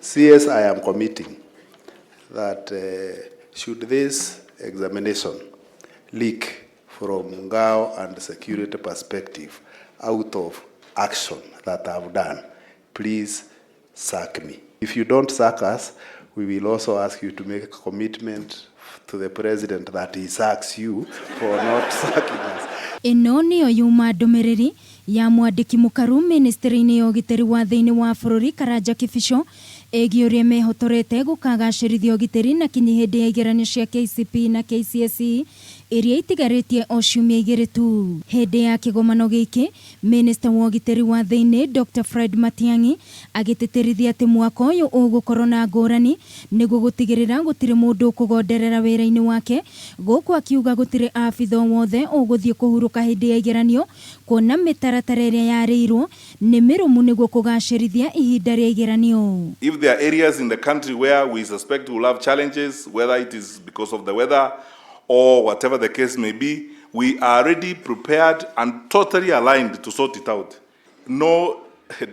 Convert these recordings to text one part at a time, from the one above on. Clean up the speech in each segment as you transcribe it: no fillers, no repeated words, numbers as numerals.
CS, I am committing that should this examination leak from Ngao and security perspective out of action that I've done, please sack me. If you don't sack us, we will also ask you to make a commitment to the president that he sacks you for not sacking us. Ĩno nĩyo yuma ndũmĩrĩri ya mwandĩki mũkaru ministry-inĩ ya ũgitĩri wa thĩinĩ wa bũrũri Karanja Kibicho ĩgiĩ ũrĩa mehotorete gũkagacĩrithia ũgitĩri na kinyi hĩndĩ ya igeranio cia KCPE na KCSE iria itigarĩtie o ciumia 2 tu. Hĩndĩ ya kĩgomano gĩkĩ, minista wa ũgitĩri wa thĩinĩ Dr Fred Matiang'i agĩtĩtĩrithia atĩ mwaka ũyũ ũgũkorwo na ngũrani nĩguo gũtigĩrĩra gũtirĩ mũndũ ũkũgonderera wĩra-inĩ wake, gũkũ akiuga gũtirĩ abitha o wothe ũgũthiĩ kũhurũka hĩndĩ ya igeranio, kuona mĩtaratara ĩrĩa yarĩirwo nĩ mĩrũmu nĩguo kũgacĩrithia ihinda rĩa igeranio. If there are areas in the country where we suspect we'll have challenges, whether it is because of the weather or whatever the case may be, we are already prepared and totally aligned to sort it out. No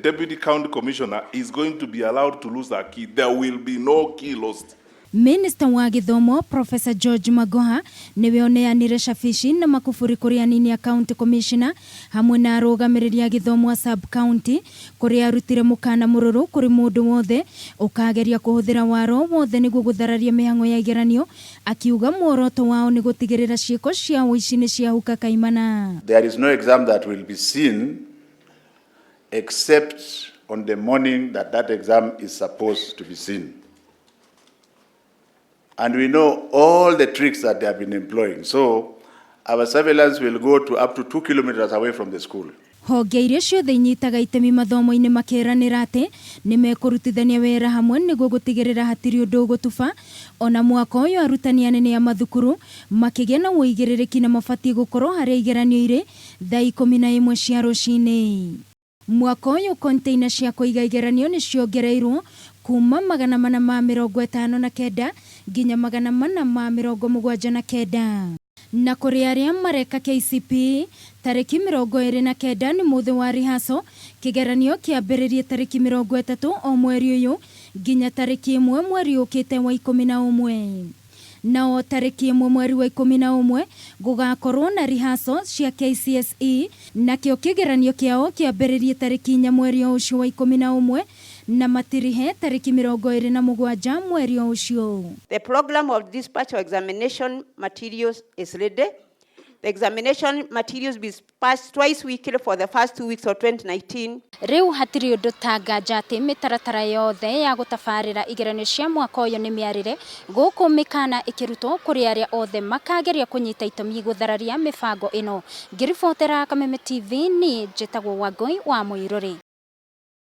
deputy county commissioner is going to be allowed to lose a key. There will be no key lost. Minista wa gĩthomo Professor George Magoha nĩwe ũneanire cabici na makuburi kũrĩ anini a county commissioner hamwe na arũgamĩrĩri a gĩthomo a sub county, kũrĩa arutire mũkana mũrũrũ kũrĩ mũndũ wothe ũkageria kũhũthĩra waro wothe nĩguo gũthararia mĩhang'o ya igeranio, akiuga muoroto wao nĩ gũtigĩrĩra ciĩko cia ũici nĩ ciahuka kaimana. There is no exam that will be seen except on the morning that that exam is supposed to be seen. And we know all the tricks that they have been employing. So our surveillance will go to up to 2 kilometers away from the school. Honge iria ciothe inyitaga itemi mathomo-inĩ makeranĩra atĩ nĩ mekũrutithania wĩra hamwe nĩguo gũtigĩrĩra hatirĩ ũndũ ũgũtuba. Ona mwaka ũyũ arutani anene a mathukuru makĩgĩa na ũigĩrĩrĩki na mabatiĩ gũkorwo harĩa igeranio irĩ thaa 11 cia rũcinĩ. Mwaka ũyũ container cia kũiga igeranio nĩ ciongereirwo kuma 459 nginya 479. Na kũrĩ arĩa mareka KCPE, tarĩki 29 nĩ mũthĩ wa rehearsal. Kĩgeranio kĩambĩrĩrie tarĩki 30 o mweri ũyũ nginya tarĩki 1 mweri ũkĩte wa 11. Nao tarĩki 1 mweri wa 11 gũgakorwo na rehearsal cia KCSE, nakĩo kĩgeranio kĩao kĩambĩrĩrie tarĩki 4 mweri o ũcio wa 11 na matirihe tarĩki 27 mweri o ũcio. The program of dispatch of examination materials is ready. The examination materials be dispatched twice weekly for the first 2 weeks of 2019. Rĩu hatirĩ ũndũ ta nganja atĩ mĩtaratara yothe ya gũtabarĩra igeranio cia mwaka ũyũ nĩ mĩarĩre, gũkũ mĩkana ĩkĩrutwo kũrĩ arĩa othe makageria kũnyita itemi gũthararia mĩbango ĩno. Ngĩribotera Kameme TV, niĩ njĩtagwo Wangũi wa Mũirũrĩ.